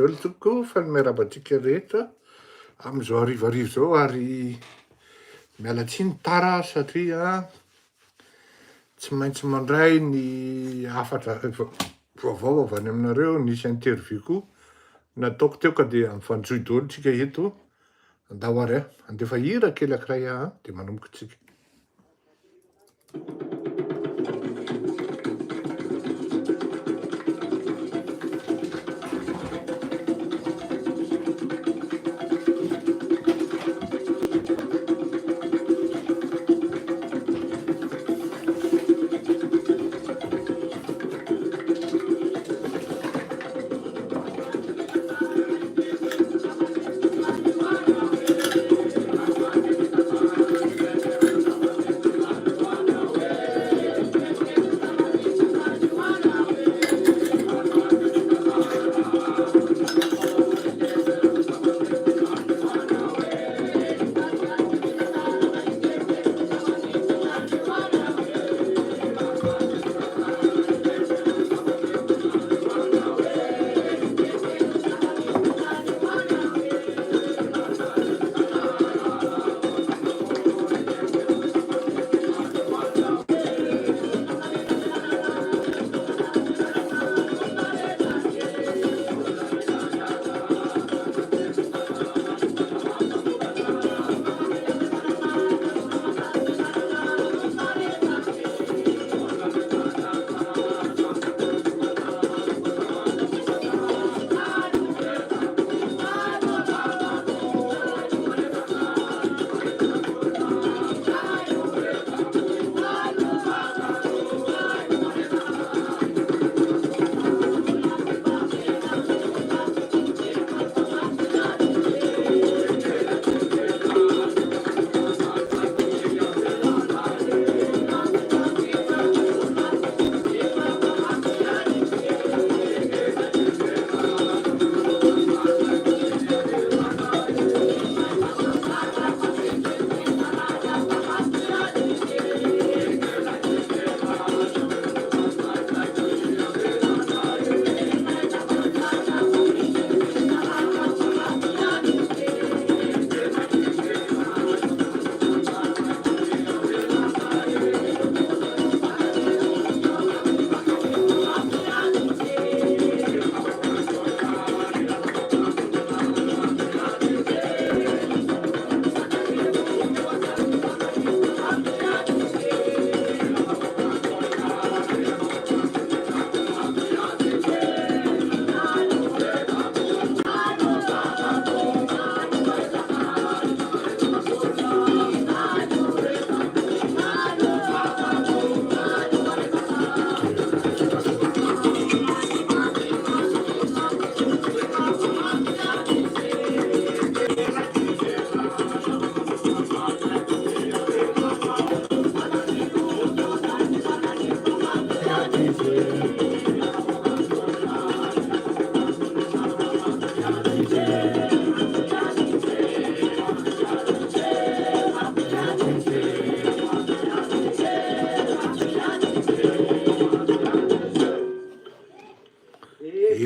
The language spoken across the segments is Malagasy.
Daholo tompoko, faly miarahaba antsika rehetra amin'izao harivariva izao ary miala tsiny tara satria tsy maintsy mandray ny hafatra vaovao avy any aminareo, nisy interview koa nataoko teo ka dia mifanjohy daholo tsika eto, andao ary an, andefa hira kely ankiray aho an, dia manomboka tsika.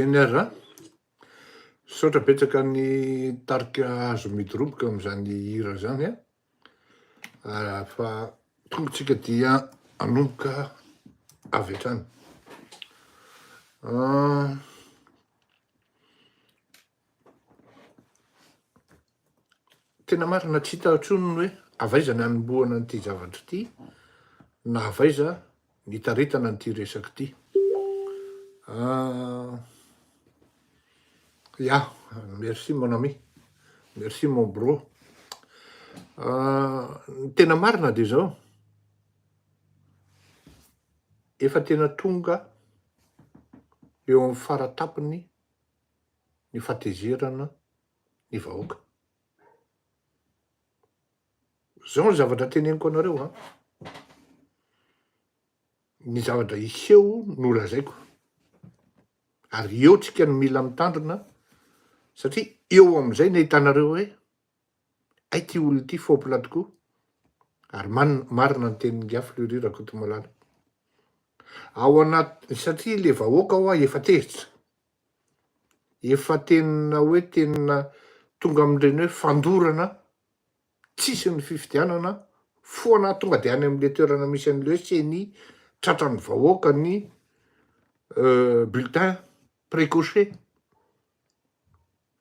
Eny ary an! Misaotra betsaka ny tarika Hazo Midoroboka amin'izany hira izany an! Fa tonga tsika dia hanomboka avy hatrany. Tena marina tsy hita intsony ny hoe avy aiza ny hanombohana an'ity zavatra ity na avy aiza ny hitaritana an'ity resaka ity. Ya, merci mon ami, merci mon bro. Ny tena marina dia izao, efa tena tonga eo amin'ny faratapony ny fahatezerana ny vahoaka. Zao ny zavatra teneniko anareo an, ny zavatra hiseho no lazaiko, ary eo tsika no mila mitandrina satria eo amizay ny ahitanareo hoe hay ty olona ity fopla tokoa, ary man- marina ny tenin'ingahy Fleury Rakotomalala. Ao anaty, satria le vahoaka hoa efa tezitra. Efa tena hoe tena tonga amin'ireny hoe fandorana, tsisy ny fifidianana, foana tonga de any amle toerana misy an'le hoe ceni, tratran'ny vahoaka ny bulletin precoché.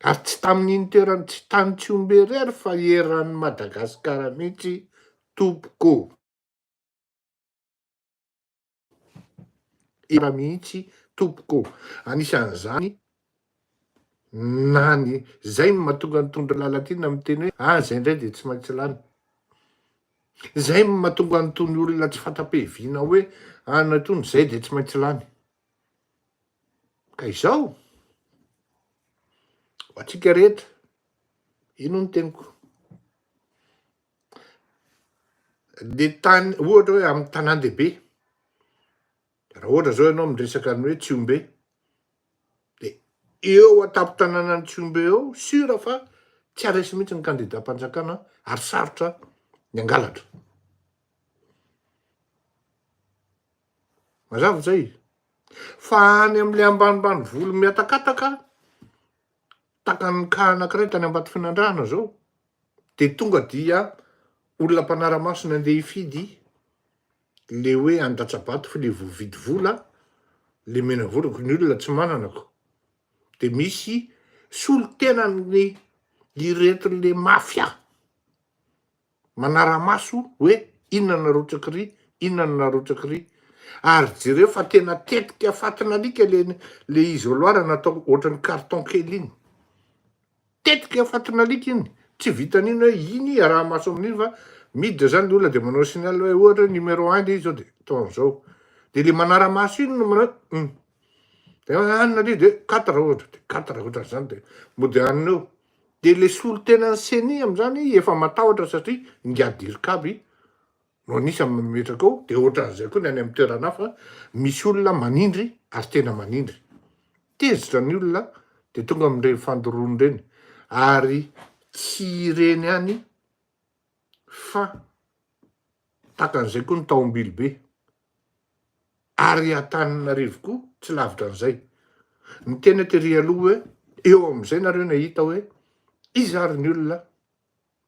Ary tsy tamin'iny toerana, tsy tany Tsihombe irery fa eran'i Madagasikara mihitsy tompoko. Era mihitsy tompoko. Anisan'izany na ny, zay no mahatonga an'i Tondro Lalatiana miteny hoe ah zay indray dia tsy maintsy lany. Zay no mahatonga an'itony olona tsy fanta-piaviana hoe anona itony zay dia tsy maintsy lany. Ka izao, ho antsika rehetra, ino ny teniko? Le tany, ohatra hoe amin'ny tanàn-dehibe, raha ohatra zao ianao miresaka ny hoe Tsihombe, de eo an-tampon-tanànan'i Tsihombe eo, sur fa tsy haharesy mihitsy ny kandidam-panjakana ary sarotra ny hangalatra. Mazava zay? Fa any amle ambanimbany volo mihatakataka, takan'ny cas anakiray tany Ambatofinandrahana zao, de tonga dia olona mpanara-maso nandeha hifidy le hoe handatsa-bato fa le voavidy vola, le mena vola, ko ny olona tsy manana ko, de misy solontenan'ny ireto le mafia manara-maso hoe inona no narotsaky ry, inona no narotsaky ry, ary jereo fa tena tetika fatin'alika le le isoloir natao ohatran'ny carton kely iny, tetika fatin'alika iny, tsy vitan'iny hoe iny araha-maso amin'iny fa miditra zany le olona de manao signal hoe ohatra hoe numéro un le izy zao de atao an'izao, de le manara-maso iny no manao hoe hum, de anona le izy de quatre ohatra, de quatre ohatran'izany de mody anona eo. De le solontenan'ny ceni amin'izany efa matahotra satria ingahy Dircab no anisan'ny mametraka ao, de ohatran'izay koa ny any amin'ny toerana hafa, misy olona manindry ary tena manindry. Tezitra ny olona de tonga amin'ireny fandoroana ireny, ary tsy ireny ihany fa takan'izay koa ny tao Ambilobe. Ary Antananarivo koa tsy lavitra an'izay. Niteny tery aloha hoe eo amin'izay nareo nahita hoe iza ary ny olona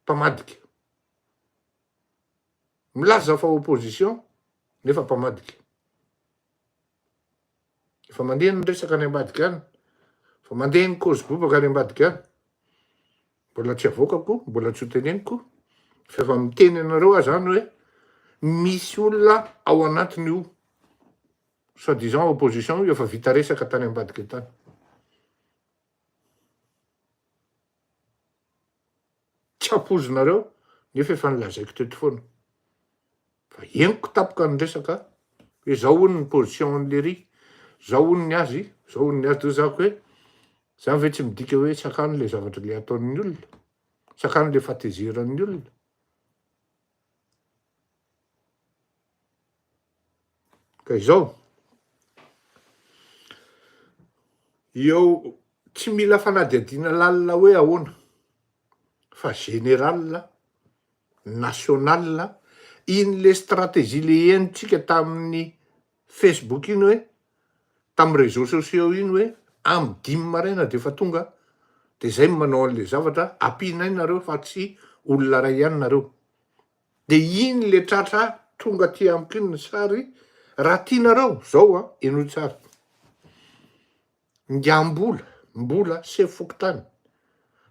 mpamadika. Milaza fa opposition nefa mpamadika. Efa mandeha ny resaka any ambadika any. Efa mandeha ny kozy bobaka any ambadika any. Mbola tsy avoakako, mbola tsy ho teneniko, fa efa miteny anareo aho zany hoe misy olona ao anatin'io soit disant opposition io efa vita resaka tany ambadika tany. Tsy ampoizinareo nefa efa nolazaiko teto foana. Fa henoko tampoka ny resaka hoe zao hono ny position an'i lery, zao hono ny azy, zao hono ny azy, de hoy zako hoe zany ve tsy midika hoe sakano le zavatra le ataon'ny olona, sakano le fahatezeran'ny olona. Ka izao, eo tsy mila fanadihadiana lalina hoe ahoana fa général national, iny le stratégie le henontsika tamin'ny Facebook iny hoe, tamin'ny réseaux sociaux iny hoe amin'ny dimy maraina de efa tonga de zay no manao an'le zavatra, ampianay nareo fa tsy olona ray ihany nareo. De iny le tratra tonga aty amiko iny ny sary, raha tianareo, zao an, henoy tsara, Ngiambola, Mbola, sefo fokontany,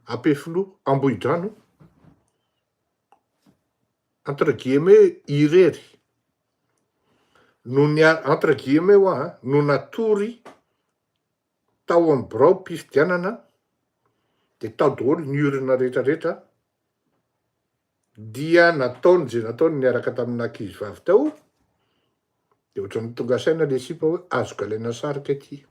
Ampefiloha, Ambohidrano, entre guillemets irery no nia- entre guillemets hoa an, no natory tao amin'ny biraom-pifidianana de tao daholo ny urne rehetra rehetra dia nataony ze nataony niaraka tamina ankizy vavy tao de ohatran'ny tonga saina le sipa hoe azoko alaina sary kay ty.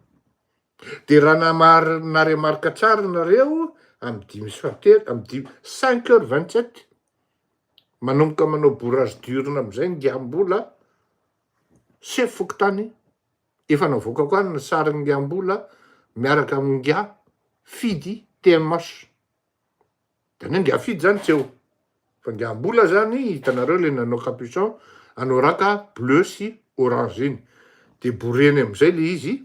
De raha namar- naremarka tsara nareo amy dimy sy fahatelo, amy dimy, cinq heures vingt sept, manomboka manao bourrage d'urne amizay ny Ngiambola, sefo fokontany, efa navoakako any ny sarin'i Ngiambola miaraka amin'i Ngia Fidy TMH. Zany hoe Ngia Fidy zany tsy eo, fa Ngiambola zany hitanareo le nanao capuchon anorak bleu sy orange iny, de bourreny amizay le izy.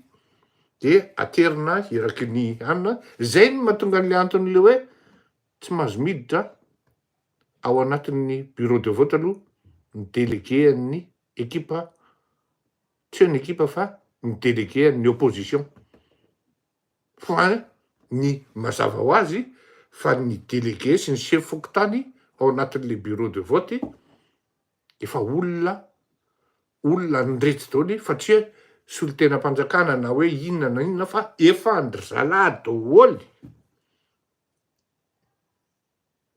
de aterina iraky ny anona, zay no mahatonga an'le antony le hoe tsy mahazo miditra ao anatin'ny bureau de vote aloha ny délégué an'ny ekipa, tsy hoe ny ekipa fa ny délégué an'ny opposition, fa ny mazava ho azy fa ny délégué sy ny chef fokontany ao anatin'le bureau de vote efa olona olona an'iretsy daholo fa tsy hoe solontenam-panjakana na hoe inona na inona fa efa an-dry zalahy daholo.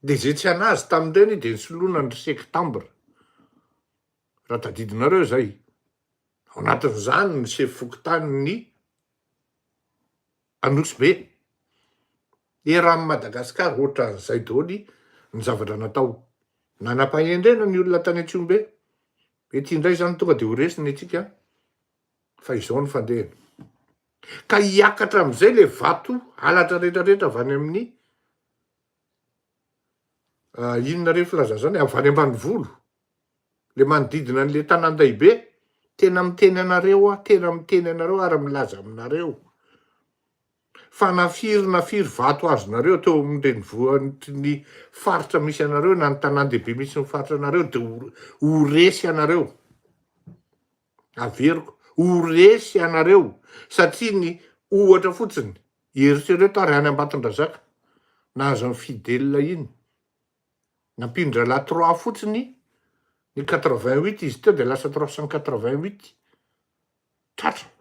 De ze tsy anazy tamin'ireny de nisoloina an-dry septambra, raha tadidinareo zay. Ao anatin'izany ny sefo fokontanin'ny Anosy Be. Eran'i Madagasikara ohatran'izay daholo ny zavatra natao. Nanam-pahendrena ny olona tany Antsihombe. Ety indray izany tonga dia ho resy ny antsika fa izao ny fandehany. Ka hiakatra amin'izay le vato halatra rehetra rehetra avy any amin'ny inona re filazana izany, avy any ambanivolo, le manodidina an'le tanàn-dehibe, tena miteny anareo aho, tena miteny anareo ary milaza aminareo fa na firy na firy vato azonareo teo amin'ny renivohitry ny faritra misy anareo na ny tanàn-dehibe misy ny faritra anareo de ho resy anareo. Averiko, ho resy ianareo satria ny ohatra fotsiny, eritrereto ary any Ambatondrazaka, nahazo an'i Fidèle iny, nampian-drahalahy trois fotsiny ny 88 izy teo dia lasa 388, tratra.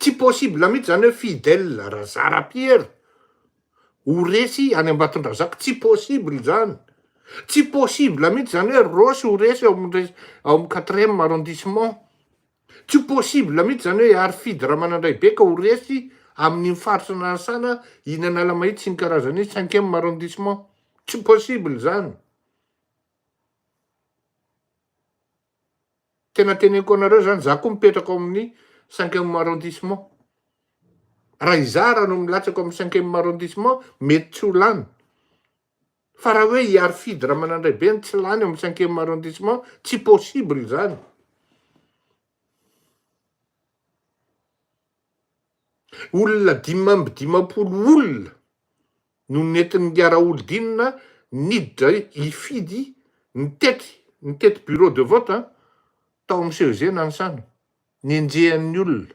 Tsy possible mihitsy zany hoe Fidèle Razara Pierre ho resy any Ambatondrazaka, tsy possible zany. Tsy possible mihitsy zany hoe Rossy ho resy ao amin'ny ao amin'ny quatrième arrondissement. Tsy possible mihitsy zany hoe Harifidy Ramanandraibe ka ho resy amin'iny faritra Nanisana iny Analamahitsy sy ny karazany iny, cinquième arrondissement. Tsy possible zany. Tena teneniko anareo zany, za koa mipetraka ao amin'ny cinquième arrondissement. Raha izaho raha no milatsaka ao amin'ny cinquième arrondissement, mety tsy ho lany. Fa raha hoe i Harifidy Ramanandraibe no tsy lany ao amin'ny cinquième arrondissement, tsy possible zany. Olona 55 olona no nentin'i Raholdina niditra hifidy nitety nitety bureau de vote tao amin'ny CEG Nanisana. Nenjehan'ny olona.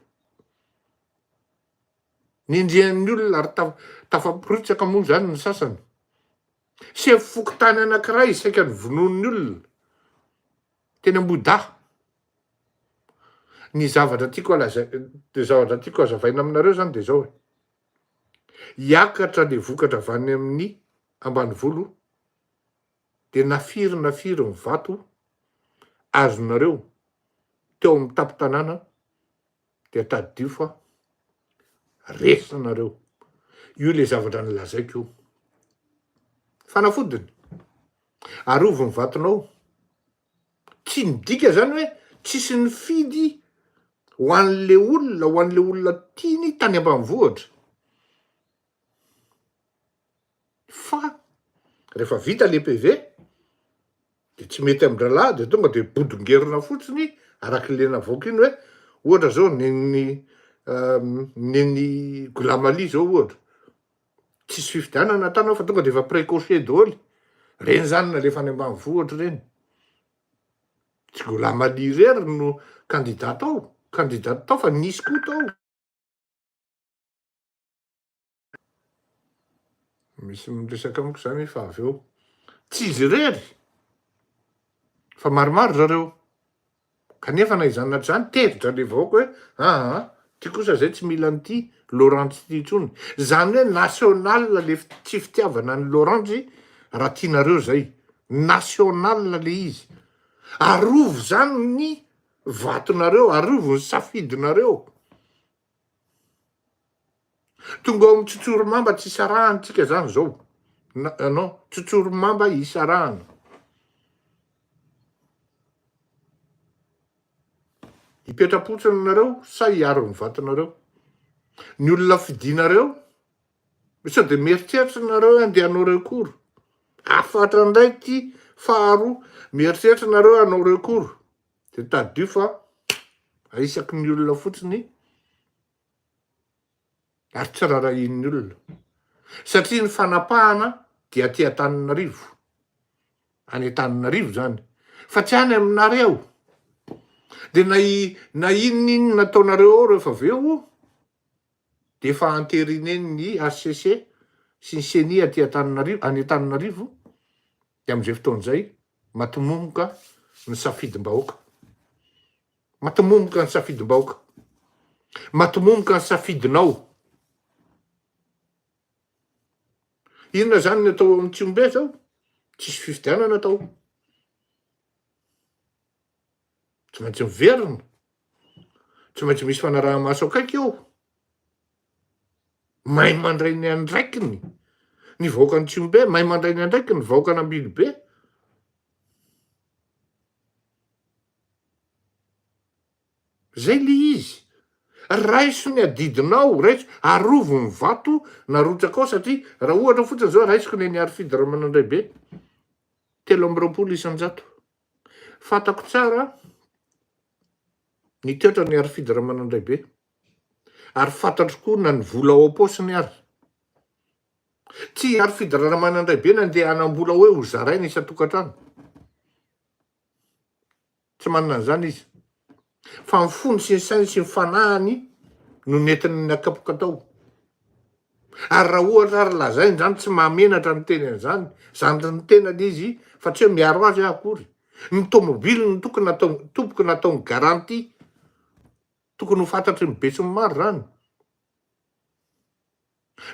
Nenjehan'ny olona ary tafaporitsaka moa izany ny sasany. Sefo fokontany anankiray saika novonoin'ny olona teny Ambohidahy. Ny zavatra tiako halazai- ny zavatra tiako hazavaina aminareo zany de zao e, hiakatra le vokatra avy any amin'ny ambanivolo de na firy na firy ny vato azonareo teo amin'ny tampon-tanàna dia tadidio fa resy nareo. Io le zavatra nolazaiko io. Fanafodiny, arovy ny vatonao. Tsy midika zany hoe tsisy nifidy ho an'le olona, ho an'le olona tiany tany ambanivohitra. Fa rehefa vita le PV de tsy mety amin-drahalahy de tonga de bodongerina fotsiny araky le navoaka iny hoe ohatra zao nen'ny nen'ny Goulamali zao ohatra, tsisy fifidianana tany fa tonga de efa précoché daholo, reny zany nalefa any ambanivohitra reny, tsy Goulamali irery no candidat tao, candidat tao fa nisy koa tao. Misy miresaka amiko zany fa avy eo tsy izy irery fa maromaro zareo kanefa na izany na tsy izany tezitra le vahoaka hoe aa ty kosa zay tsy mila an'ity Laurent ty intsony, zany hoe national le tsy fitiavana an'i Laurent raha tianareo zay, national le izy, arovy zany ny vatonareo, arovy ny safidinareo. Tonga ao amin'ny tsotsorimamba tsy isarahana tsika zany zao. Na, non, tsotsorimamba isarahana. Hipetra-potsiny nareo sa hiaro ny vatonareo? Ny olona fidinareo, sao dia mieritreritra nareo hoe andeha hanao recours. Hafatra indray ity faharoa, mieritreritra nareo hanao recours. Dia tadidio fa isaky ny olona fotsiny. Ary tsy rarahian'ny olona. Satria ny fanapahana dia aty Antananarivo. Any Antananarivo zany. Fa tsy any aminareo. De na i na inona inona ataonareo ao rehefa avy eo de efa entériner-n'ny HCC sy ny ceni aty Antananarivo any Antananarivo de am'izay fotoana izay matimomoka ny safidim-bahoaka. Matimomoka ny safidim-bahoaka. Matimomoka ny safidinao. Inona zany ny atao ao amin'ny Tsihombe zao? Tsisy fifidianana atao. Tsy maintsy miverina. Tsy maintsy misy fanaraha-maso akaiky eo. Mahay mandray ny andraikiny ny vahoakan'i Tsihombe, mahay mandray ny andraikiny ny vahoakan'Ambilobe. Zay le izy. Raiso ny adidinao, raiso, arovy ny vato narotsakao satria raha ohatra fotsiny zao raisiko ny an'i Harifidy Ramanandraibe, 23%. Fantako tsara ny toetran'i Harifidy Ramanandraibe ary fantatro koa na ny vola ao am-paosiny ary. Tsy i Harifidy Ramanandraibe nandeha hanam-bola hoe ho zaraina isan-tokantrano. Tsy manana an'izany izy. Fa ny fony sy ny sainy sy ny fanahiny no nentiny nakapoka tao. Ary raha ohatra ary lazainy izany, tsy mahamenatra ny teny an'izany, zandrin'ny tenany izy, fa tsy hoe miaro azy aho akory. Ny tomobiliny no tokony natao, tompoko nataony garantie. Tokony ho fantatry ny besinimaro izany.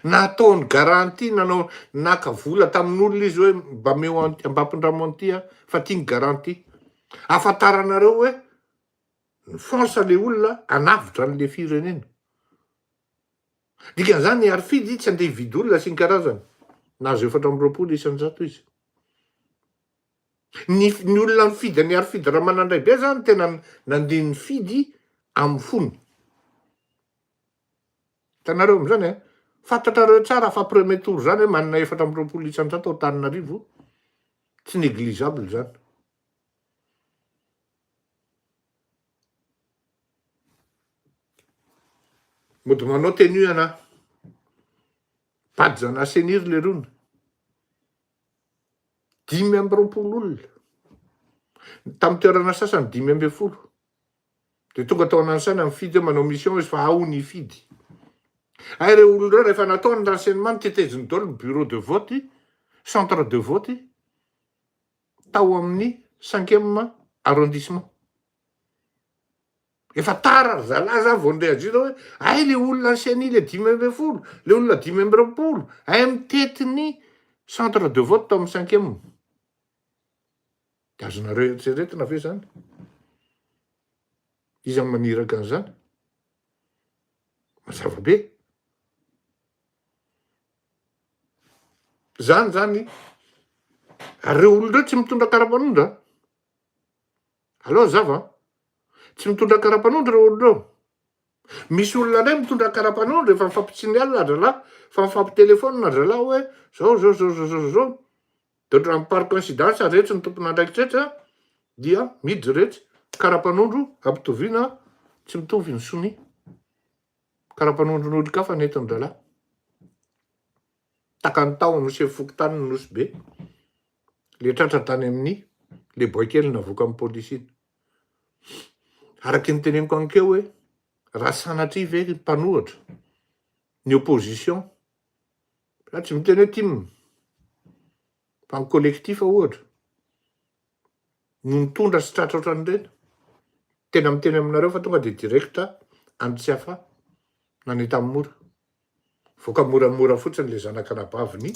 Nataony garantie nanao naka vola tamin'olona izy hoe mba meo an'ity mba ampindramo an'ity aho fa ty ny garantie. Ahafantaranareo hoe ni-fonce le olona hanavotra an'le firenena. Dikan'izany i Harifidy tsy andeha hividy olona sy ny karazany. Nahazo 24% izy. Ny ny olona nifidy an'i Harifidy Ramanandraibe zany tena nandeha nifidy amin'ny fony. Hitanareo amizany eh? Fantatrareo tsara fa premier tour zany hoe manana 24% ao Antananarivo, tsy négligeable zany. Mody manao tenue ana. Badge ana CENIR lerony. 25 olona. Tamin'ny toerana sasany 15. Dia tonga tao Ananisana mifidy hoe manao mission izy fa ao ny hifidy. Hay ireo olona ireo rehefa natao ny renseignement noteteziny daholo ny bureau de vote, centre de vote tao amin'ny cinquième arrondissement. Efa tara ry zalahy zany vao ni-reagir hoe hay le olona ny ceni le 15, le olona 25, hay mitety ny centre de vote tao amin'ny cinquième. Dia azonareo eritreretina ve zany? Iza no maniraka an'izany? Mazava be. Zany zany, ary reo olona reo tsy mitondra karapanondro an. Aleo hazava an. Tsy mitondra karapanondro reo olona reo. Misy olona indray mitondra karapanondro efa mifampitsinialina ry zalahy, efa mifampitelefaonina ry zalahy hoe zao zao zao zao zao zao. De ohatran'ny par coïncidence retsy ny tompon'andraikitra etsy an, dia miditra retsy, karapanondro ampitoviana tsy mitovy ny sonia. Karapanondron'olon-kafa nentin-drahalahy. Takany tao amin'ny sefo fokontanin'i Nosy Be, le tratra tany amin'ny le boay kely navoakan'ny polisy iny. Araky ny teneniko ankeo hoe raha sanatria ve ny mpanohatra, ny opposition, za tsy miteny hoe tim, fa ny collectif ohatra, no nitondra sy tratra ohatran'ireny, tena miteny aminareo fa tonga dia direct any Tsiafahy na any Antanimora. Voaka moramora fotsiny le zanak'anabaviny,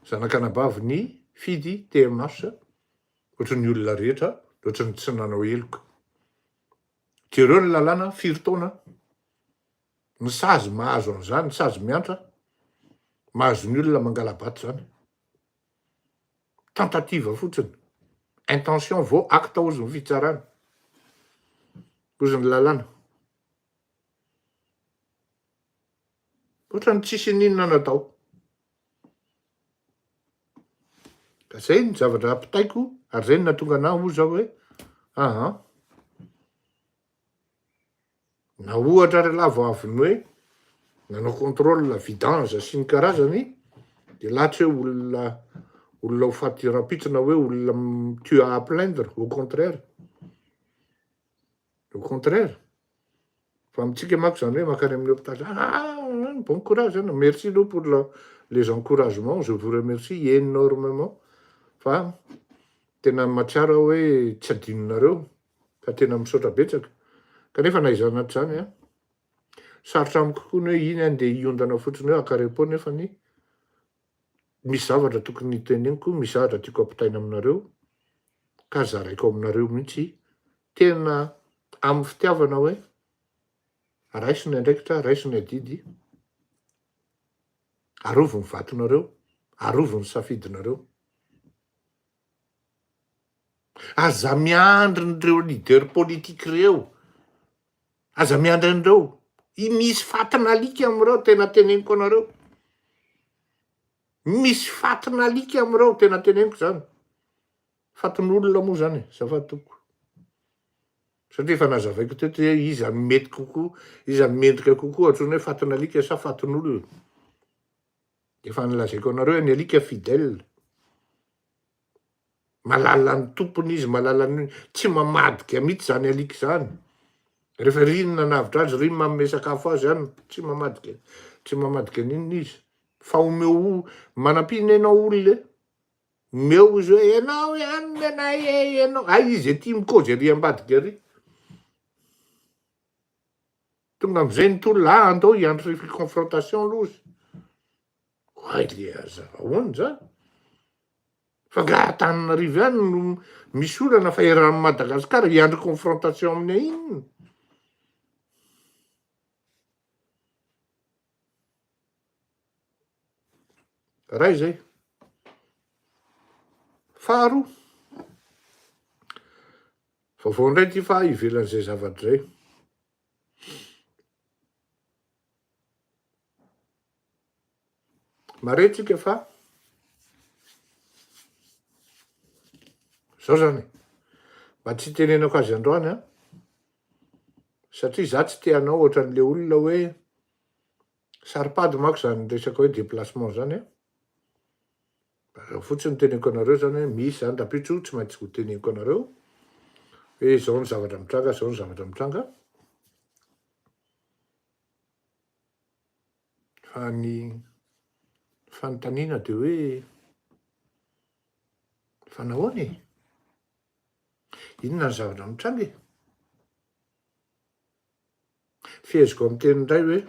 zanak'anabaviny Fidy TMH, ohatran'ny olona rehetra, ohatran'ny tsy nanao heloka. Jereo ny lalàna, firy taona ny sazy mahazo an'izany, ny sazy miantra mahazo ny olona mangala-bato izany. Tentative fotsiny, intention vao acte hozy ny fitsarana, hozy ny lalàna. Ohatran'ny tsisy n'inona natao. Ka zay ny zavatra ampitaiko ary zay no nahatonga anah hoy zaho hoe aa na ohatra ary elah vao avy ny hoe. Nanao contrôle vidange sy ny karazany de la tsy hoe olona olona ho faty rahampitso na hoe olona tu as à plaindre, au contraire, au contraire. Fa amintsika manko zany hoe mankany amin'ny hôpitaly zany, ah bon courage an, merci aloha pour la les encouragements, je vous remercie énormément fa tena mahatsiaro aho hoe tsy adinonareo fa tena misaotra betsaka, kanefa na izany na tsy izany an, Sarotra amiko koa ny hoe iny andeha hiondana fotsiny hoe haka repos nefany misy zavatra tokony teneniko, misy zavatra tiako ampitaina aminareo ka zaraiko aminareo mihitsy tena amin'ny fitiavana hoe raiso ny andraikitra, raiso ny adidy, arovy ny vatonareo, arovy ny safidinareo. Aza miandry an'ireo leader politique ireo. Aza miandry an'ireo. I misy fatin'alika amin'ireo tena teneniko anareo. Misy fatin'alika amin'ireo tena teneniko zany. Fatin'olona moa zany e, azafady tompoko. Satria efa nazavaiko teto hoe iza no mety kokoa, iza no mendrika kokoa antsoina hoe fatin'alika sa fatin'olona. Efa nolazaiko anareo hoe ny alika fidèle. Malala ny tompony izy, malala ny, tsy mamadika mihitsy zany alika zany. Rehefa ry ny nanavotra azy, ry ny manome sakafo azy any, tsy mamadika, tsy mamadika an'inona izy. Fa omeo, manampiana ianao olona e, omeo izy hoe ianao ihany ny anay e, ianao, hay izy aty mikôzy ary ambadika ary. Tonga amizay ny tolona, ah andao hiandry confrontation aloha izy. Oay le aza, ahoana zany? Fa nga Antananarivo ihany no misy olana fa eran'i Madagascar hiandry confrontation amin'ny inona? Ray zay. Faharoa, vaovao indray ity fa ivelan'izay zavatra izay. Mare tsika fa zao zany e, mba tsy hitenenako azy androany an, satria za tsy te hanao ohatran'le olona hoe saro-pady manko zany resaka hoe déplacement zany an, zao fotsiny no teneniko anareo zany hoe misy zany rahampitso tsy maintsy ho teneniko anareo hoe zao ny zavatra mitranga, zao ny zavatra mitranga. Fa ny fanontaniana dia hoe fa nahoana e? Inona ny zavatra mitranga e? Feheziko amin'ny teny indray hoe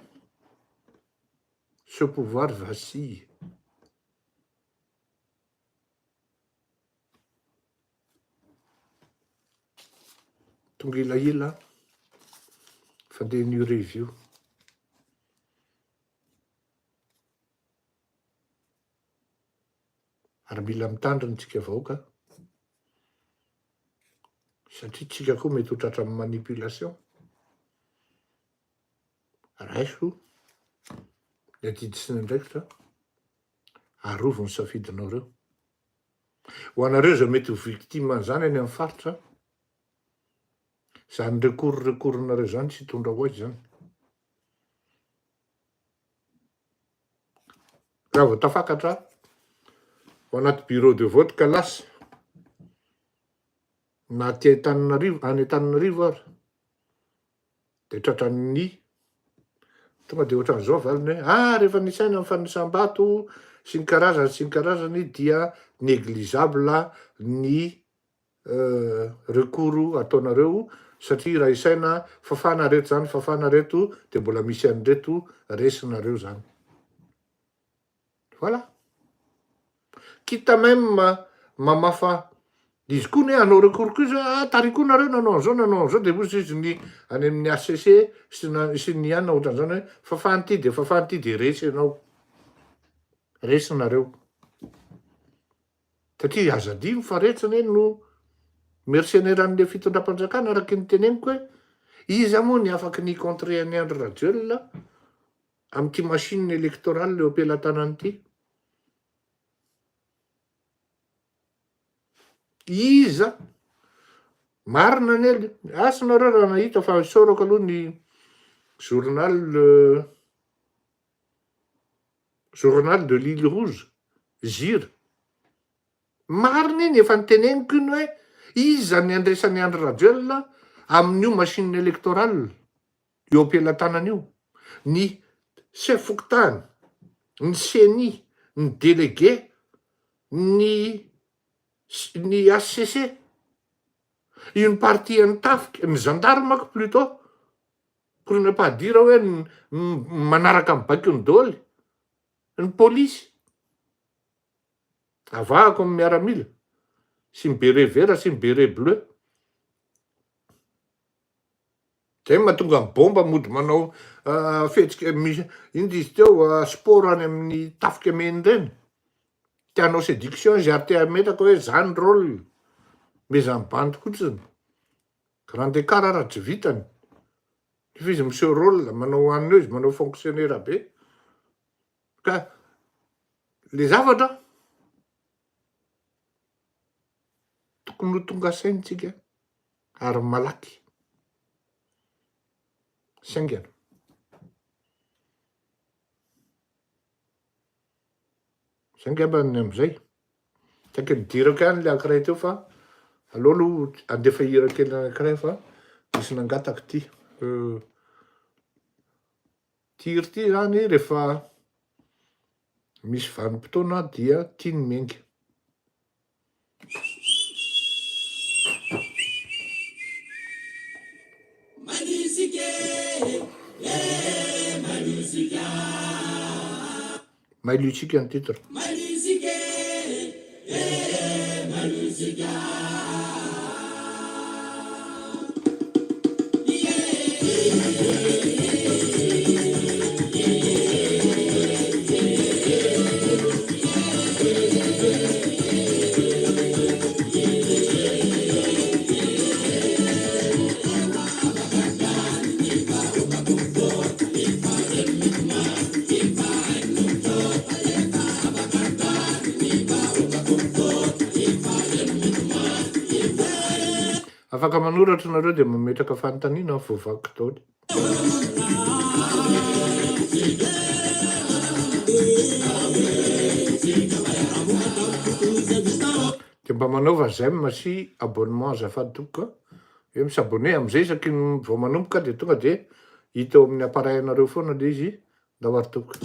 ce pouvoir vacille. Tonga elaela fandehan'io revy io. Ary mila mitandrina tsika vahoaka satria tsika koa mety ho tratran'ny manipulation. Raiso ny adidy sy ny andraikitra, arovy ny safidinao reo. Ho anareo izay mety ho victime an'izany any amin'ny faritra, izany recours recours-nareo izany tsy hitondra ho aiza izany. Raha vao tafakatra ao anaty bureau de vote ka lasa, na aty Antananarivo, any Antananarivo ary, de tratran'ny tonga de ohatran'izao valiny hoe ah rehefa nisaina ny fanisam-bato sy ny karazany sy ny karazany dia négligeable ny recours ataonareo satria raha isaina fafana reto zany fafana reto de mbola misy an'ireto resinareo zany. Voilà. Quitte même mamafa izy koa ne hanao recours koa izy hoe ah tary koa nareo nanao an'izao nanao an'izao de hozy izy ny any amin'ny HCC sy na sy ny anona ohatran'izany hoe fafany ity de fafany ity de resy ianao. Resy nareo. Satria aza adino fa retsy anie no mercenaire an'le fitondram-panjakana araky ny teneniko hoe iza moa ny afaky ny contrer an'i Andry Rajoelina amin'ity machine électorale eo am-pelatanany ity. Iza? Marina anie le, asa nareo raha nahita fa isaorako aloha ny journal. Journal de l'Ile Rouge, JIR. Marina iny, efa noteneniko iny hoe iza ny andresan'i Andry Rajoelina amin'io machine électorale eo am-pelatanana io. Ny chef fokontany, ny ceni, ny délégué, ny ny HCC, une partie an'ny tafika, ny gendarme plutôt, pour ne pas dire hoe manaraka ny baikony daholo, ny polisy. Avahako ny miaramila sy ny beret vert sy ny beret bleu. Zay no mahatonga ny bomba mody manao fihetsika misy inona izy teo sport any amin'ny tafika mena ireny. Te hanao séduction izy ary te hametraka hoe za ny rôle. Mezan'ny bandy fotsiny. Grand écart ara tsy vitany. Nefa izy miseho rôle, manao anona eo izy, manao fonctionnaire be. Ka le zavatra tokony ho tonga saina tsika ary malaky sy haingana. Zay angamba ny amizay. Saika nidirako ihany le ankiray teo fa aleo aloha andefa hira kely anankiray fa nisy nangataka ity. Ity hira ity zany rehefa misy vanim-potoana dia tia ny miainga. Mailo isika ny titre. Afaka manoratra nareo dia mametraka fanontaniana voavaky daholo. Dia mba manaova j'aime sy abonnement azafady tompoko a! Hoe mi-s'abonner amizay isaky ny vao manomboka dia tonga dia hita eo amin'ny appareil anareo foana le izy. Ndao ary tompoko.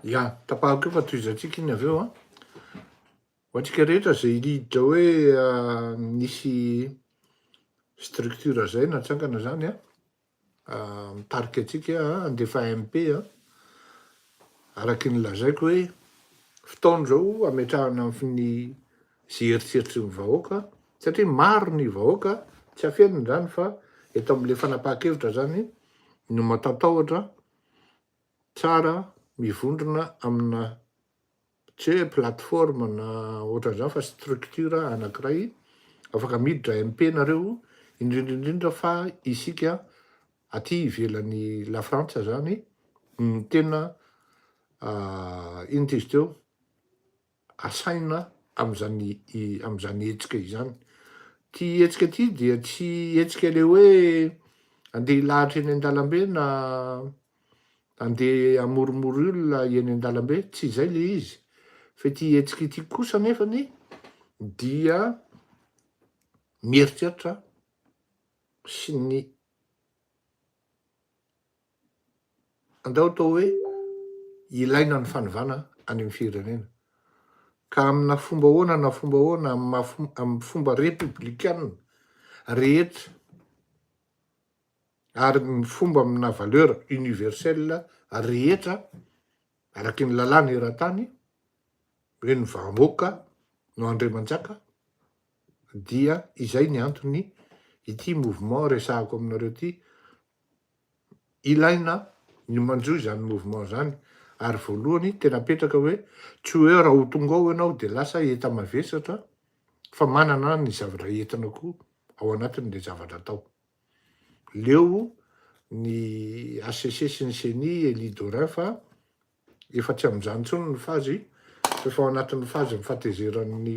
Ya, tapahako eo fa tohizantsika iny avy eo an. Ho antsika rehetra zay hiditra hoe nisy structure zay natsangana zany an, mitarika antsika handefa MP an, araky ny lazaiko hoe fotoana izao hametrahana ny ze eritreritry ny vahoaka satria maro ny vahoaka tsy afenina izany fa eto amle fanapahan-kevitra zany no matatahotra tsara mivondrona amina tsy hoe plateforme na ohatran'izany fa structure anakiray afaka miditra MP nareo indrindra indrindra fa isika aty ivelan'i la frantsa zany no tena inona izy teo asaina amin'izany amin'izany hetsika izany. Ity hetsika ity dia tsy hetsika le hoe andeha hilahatra eny an-dalambe na andeha hamorimory olona eny an-dalambe, tsy izay le izy, fa ity hetsika ity kosa nefany dia mieritreritra sy ny Andao atao hoe ilaina ny fanovana any amin'ny firenena. Ka amina fomba ahoana na fomba ahoana, amin'ny maha amin'ny fomba repoblikana rehetra ary ny fomba amina valeur universelle rehetra araky ny lalàna eran-tany hoe ny vahoaka no andriamanjaka dia izay ny antony ity mouvement resahako aminareo ity. Ilaina ny manjohy izany mouvement izany ary voalohany tena apetraka hoe tsy hoe raha ho tonga ao ianao dia lasa enta-mavesatra fa manana ny zavatra entina koa ao anatin'ilay zavatra atao. Leo ny HCC sy ny ceni Elie Dorin fa efa tsy amin'izany intsony ny phase fa efa ao anatin'ny phase ny fahatezeran'ny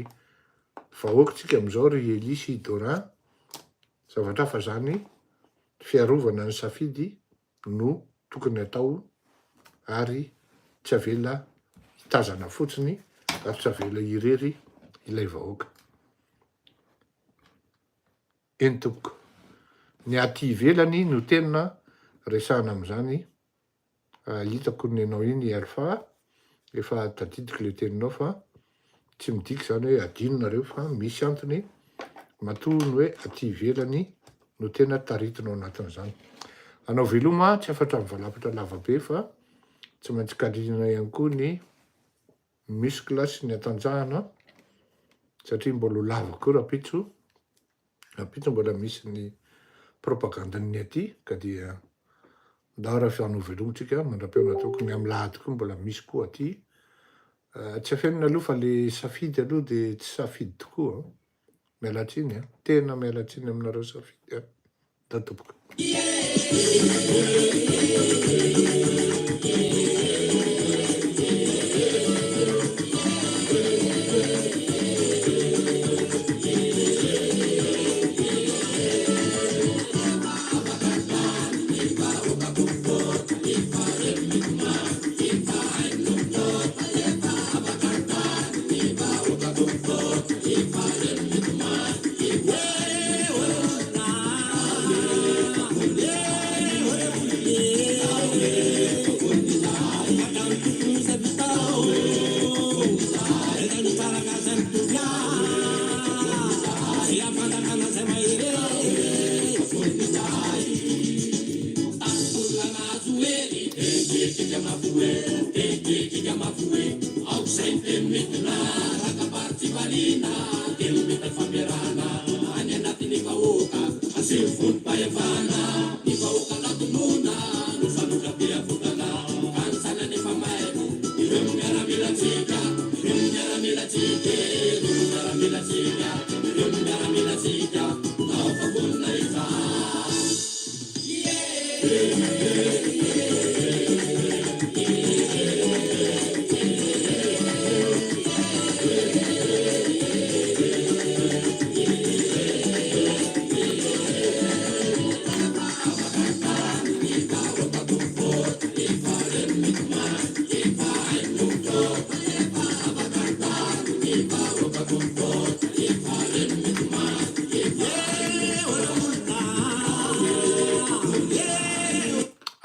vahoaka tsika amin'izao ry Elie sy Dorin, zavatra hafa izany fiarovana ny safidy no tokony atao ary tsy avela hitazana fotsiny ary tsy avela irery ilay vahoaka. Eny tompoko. Ny aty ivelany no tena resahana amin'izany. Hitako nenao iny i Alpha, efa tadidiko le teninao fa tsy midika izany hoe adino nareo fa misy antony matoa ny hoe aty ivelany no tena taritina ao anatin'izany. Hanao veloma tsy afatra mivalapatra lava be fa tsy maintsy kalinina ihany koa ny muscle sy ny hatanjahana satria mbola ho lava koa rahampitso. Rahampitso mbola misy ny propagande-n'ny aty ka dia ndao raha fa hanao veloma tsika mandra-pihaona tompoko. Ny amin'ny lahady koa mbola misy koa aty. Tsy afenina aloha fa le safidy aloha de tsy safidy tokoa an. Miala tsiny an, tena miala tsiny aminareo safidy an. Ndao tompoko.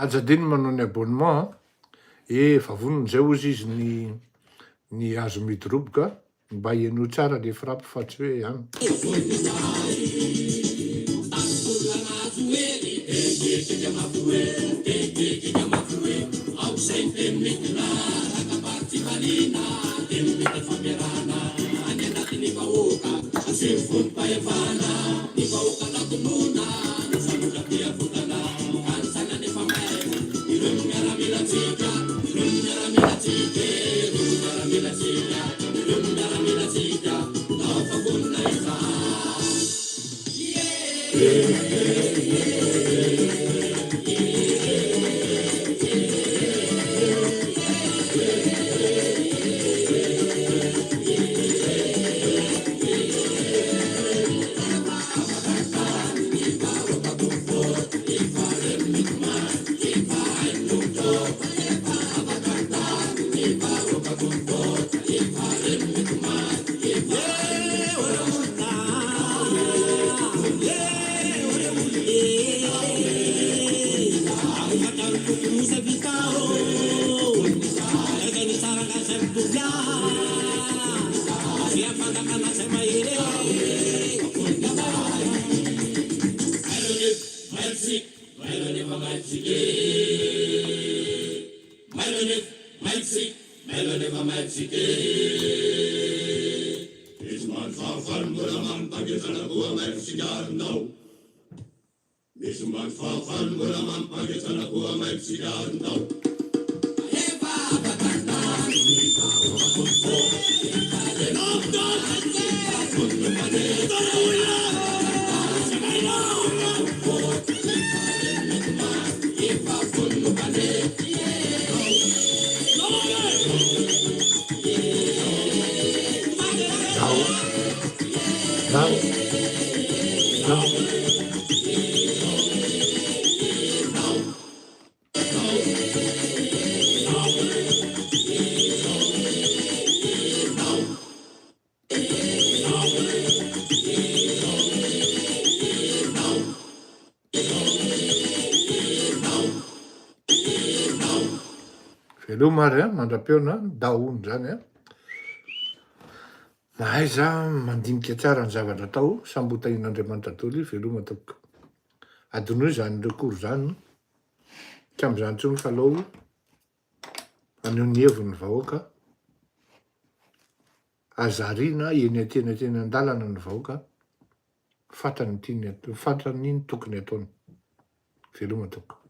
Aza adino ny manao ny abonnement an! Efa vonona izay hozy izy ny ny hazo midoroboka mba henoy tsara le frappe fa tsy hoe an. Veloma ary an, mandra-peona an, daholo zany an. Mahaiza mandinika tsara ny zavatra atao, samby ho tahian'Andriamanitra daholo, veloma tompoko. Adinoy zany recours zany, tsy amizany intsony fa alao haneho ny heviny ny vahoaka, aza ariana eny antenatena an-dalana ny vahoaka, fantany ny tiany, fantany ny tokony ataony. Veloma tompoko.